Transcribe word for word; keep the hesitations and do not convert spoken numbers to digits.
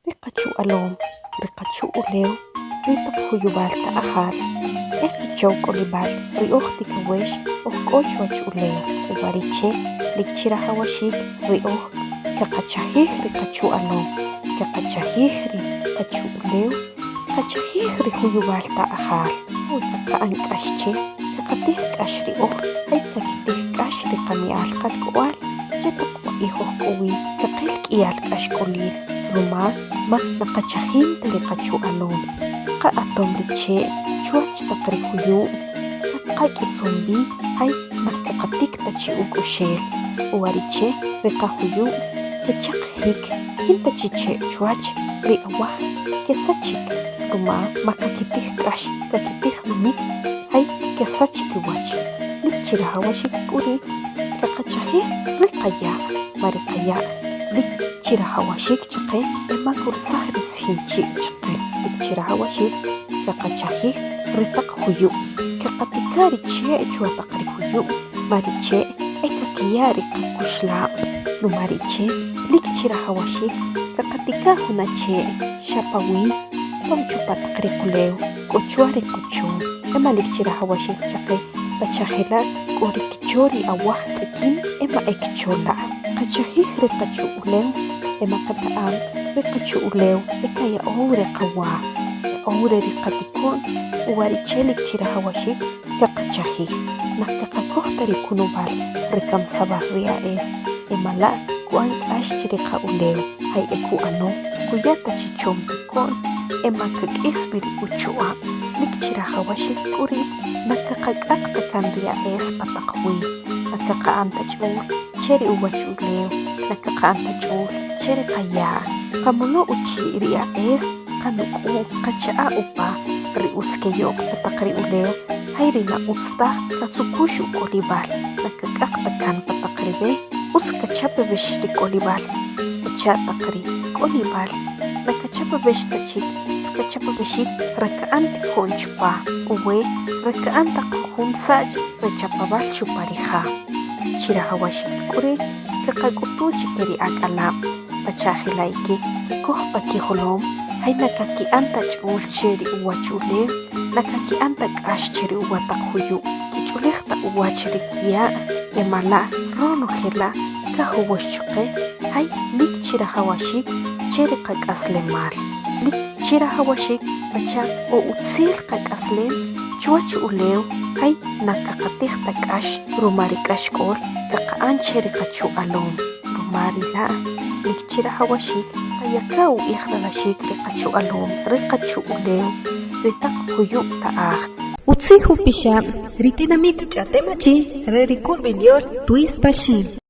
Ri qachu'alom, ri qachu'ulew, ri taq juyub'al ta'ajal, e qachaw k'olib'al ri'oj tikawex oj k'o chwach ulew. Uwari'che, lik chirajawaxik ri'oj kaqachajij ri qachu'alom, kaqachajij ri qachu'ulew, kachajij ri juyub'al ta'ajal. We kaqa'an k'ax che, kaqatij k'ax ri'oj, yey kakitij k'ax ri qami'al qalk'o'al che taq wa'ij oj k'o wi kaqil k'i'al k'axk'olil, ruma mak na qachajin ta ri qachu'alom. Kaqa'atom ri che' chwach taq ri juyub', kaqak'ison b'i, yey na kaqatik ta chi uk'u'xel. Uwari'che ri qajuyub' kechaqajik, jinta chi che' chwach ri awaj kesachik, ruma mak kakitij k'ax, kakitij minik, yey kesach kiwach. Lik chirajawaxik k'u ri' kaqachajij ri qaya', ma ri qaya' lik chirajawaxik chaqe e ma kursaj ri tzijin chi' chaqe. Lik chirajawaxik kaqachajij ri taq juyub', kaqatika ri che' chwa taq ri juyub', ma ri che' e kakiya ri qakuxlab'. Ruma ri che' lik chirajawaxik kaqatika jun ache' xa pawi, tom chupa taq ri qulew k'o chwa ri quchom, e ma lik chirajawaxik chaqe pacha jela' k'o ri kicho ri awaj tz'ikin e ma e kicho la'. Kachajij ri qachu'ulew, e ma qeta'am ri qachu'ulew e kaya'ow re qawa, ya'ow re ri qatiko'n, uwari'che lik chirajawaxik kaqachajij. Na kaqakoj ta ri kunub'al re kamsab'al ri aes, e ma la' ku'an k'ax chi ri qaulew, yey e ku'ano kuya ta chi chom tiko'n e ma kak'is b'i ri uchuq'ab'. Lik chirajawaxik k'u ri' na kaqak'aq ta kan ri aes pa taq wi, na kaqa'an ta ch'ul che ri uwach ulew, na kaqa'an ta ch'ul che ri qaya'. Qamolo uchi' ri aes, qanuk'u', qacha'a upa ri utz keyo'q pa taq ri ulew, yey ri na utz taj katzukux uk'olib'al, na kak'aq ta kan pa taq ri b'e utz kachapab'ex ri k'olib'al. Pacha' taq ri k'olib'al na kachapab'ex ta chik, utz kachapab'exik re ka'an tiko'n chupa uwe, re ka'an taq jujun sach' re chapab'al chupa ri ja. Chirajawaxik k'u ri' kaqak'utu chike ri ak'alab', pacha' jela' ike kekoj pa kijolom, yey na kaki'an ta ch'ul che ri uwach ulew, na kaki'an ta k'ax che ri uwa taq juyub'. Kich'ulej ta uwach ri kiya', e ma la' ronoje la' kajowox chuqe, yey lik chirajawaxik che ri qak'aslemal. Lik chirajawaxik pacha' o utzil qak'aslem chwach ulew, yey na kaqatij ta k'ax ruma ri k'axk'ol kaqa'an che ri qachu'alom. Ruma ri' la', lik chirajawaxik qayaka uq'ij ralaxik ri qachu'alom, ri qachu'ulew, ri taq juyub' ta'aj. Utzij Upixab', ri tinamit ch'a'tem achi re ri Kurb'il Yol Tuis Paxil.